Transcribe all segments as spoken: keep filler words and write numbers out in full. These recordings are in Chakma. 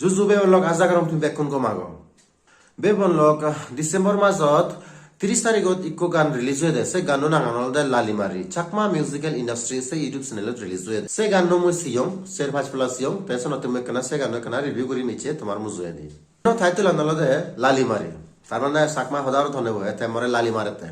Juju bebon lok, aja gorong tumi bekkun gom ago. Bebon lok, ah, December majot tiris tarigot ikko gan release oyede. Se ganno nangan olode Lalimari. Chakma musical industry se YouTube channelot release oyede. Se ganno mui siyong, ser pach palla siyong, te senotte mui ekkana se ganno ekkana review gurim icche tomar mujungedi. Ganno title an olode Lalimari. Tar mane Chakma hoda ortho nebo, ete more lali marette.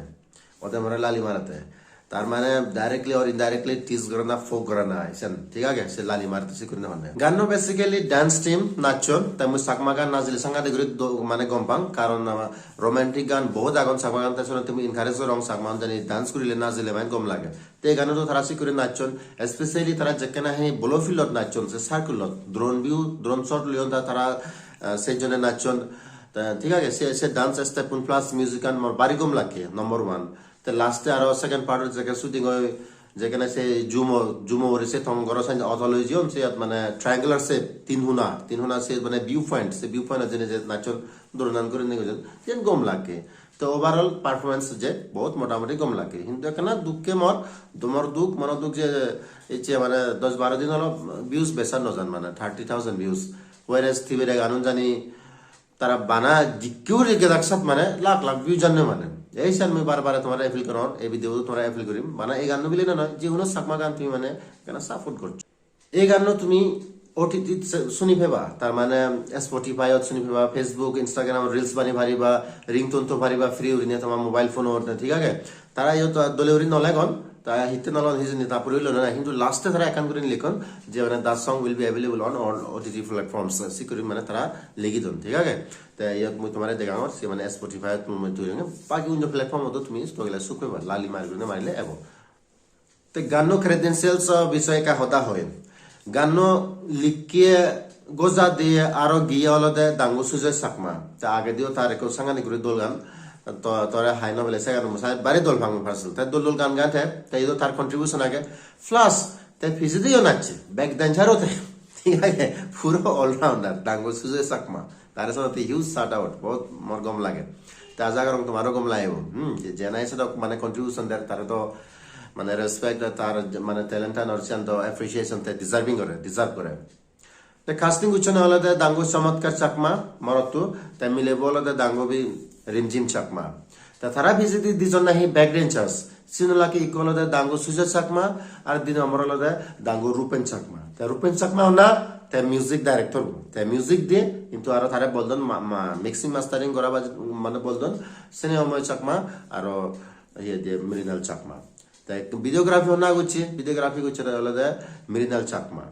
Ode more lali marette. Tar mane directly or indirectly tease gorana, poke gorana, isen, thik age? Se lali marette sikkuri honne. Ganno basically dance team nachchon, te mui Chakma gan najile sangade guri do-, mane gom pang, karon ama romantic gan bohut agon Chakma gan, te senotte mui encourage gorong Chakma gan jani dance gurile najile mane gom lage. Te ei ganot tara sikkuri nachchon, especially tara jekkene hi bolo field ot nachchon, se circle ot, drone view, drone shot loyon ta tara, ah, sejjone nachchon. Ta thik age, se, se dance step un plus music an mor bari gom lage, number one. Te last e aro second part ot jekke shooting oi, jekkene se jumo, jumo ugure se tong goro side ot loi jeyon, siyot mane triangular shape, tin huna, tin huna se mane view point, se view point ot jeinei je nachchon, drone an gurinei gojon, siyen gom lage. Te overall performance je bohut motamoti gom lage. Hintu ekkana dukke mor, do-, mor duk, mono duk je ecche mane dos baro din olo views bej ar no jan mane thirty thousand views. Whereas Tibire ganun jani tara bana jikku guri gedak sat mane lakh lakh views janne mane. Ei san mui bar bar tomare appeal gorong, ei video tomare appeal gurim. Bana ei ganno bile na noi, je hono Chakma gan tumi mane ekkana support gorcho. Ei ganno tumi O T T se-, suni peba, tar mane Spotify ot suni peba, Facebook, Instagram reels bani pariba, ringtone to pariba free gurinei tomar mobile phone ot, thik age? Tara iyot dole guri no legon, ta hitte no legon hijeni ta puri hoi lona, hintu last e tara ekkan gurinei likkon je mane the song will be available on all O T T platforms, sikkuri mane tara ligi don, thik age? Te iyot mui tomare degangor, se mane Spotify ot mui tui renge, bagi onno platform ot tumi sugele suk peba, Lalimari gurinei marile ebo. Te ganno credentials o bishoye ekka hoda hoi. Ganno likke goja diye aro giye olode Dangu Sujoy Chakma. Te agediyo tar ekko sangani guri dol gan. To, tore hai no bele se gan musai bari dol pang parcel. Te dol dol gan gan te, te idu tar contribution age. Plus, te pijediyo nachche, back dancer o te. Thik age? Puro all rounder, Dangu Sujoy Chakma. Tare senotte huge shout out, bohut mor gom lage. Te aja gorong tomaro gom lagibo. Hmm, je, je nahi sedok mane contribution der, tare to mane respect, tar mane talent an or siyan to appreciation te deserving gore, deserve gore. Te casting gochchonne olode Dangu Chamatkar Chakma, morotto, te milebo olode Dangubi Rimjim Chakma. Te tara pijedi dijon nahi back dancers. Sigun olak ikko olode Dangu Sujoy Chakma, ar di nombor olode Dangu Rupen Chakma. Te Rupen Chakma honna, te music director bo. Te music diye, hintu aro tare boldon ma-, ma-, mixing mastering gora baj-, mane boldon, Sneha Omoy Chakma, aro iye diye Mrinal Chakma. Te videography honna gochche, videography gochche olode Mrinal Chakma.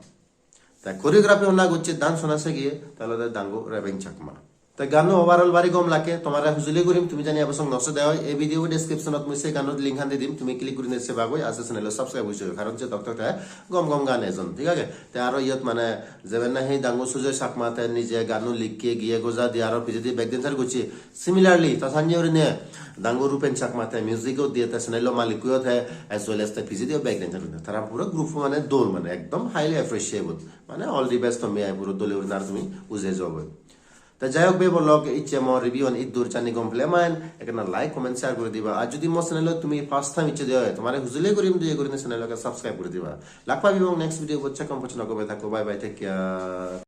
Te choreography honna gochche, dance honna segiye, te olode Dangu Reveng Chakma. Te ganno overall bari gom lage, tomare hujuli gurim, tumi jani ebo song no sede oi, ei video description ot mui se ganno link an di dim, tumi click gurinei seba goi, ase channel o subscribe goi seba, karon je tok tok te gom gom gan ejon, thik age? Te aro iyot mane jeben nahi Dangu Sujoy Chakma te nije ganno likke giye goja di aro pijedi back dancer gochche, similarly ta sanye gurinei Dangu Rupen Chakma te music o diye te channel o malikko te as well as te pijedi o back dancer gurinei. Tara puro group mane dol mane ekdom highly appreciable. Mane all the best to me, ai puro dole gurinei ar tumi uje jogoi. Te jai hok, bebon lok, icche mo review an iddur, jani gom pele main, ekkena like, comment, share guri diba. Ar jodi mo channel ot tumi first time icche de oi, tomare hujuli gurim diye gurinei channel lokke subscribe guri diba. Lak pebong next video bot, se kom pocchona gobe thakko. Bye bye, take care.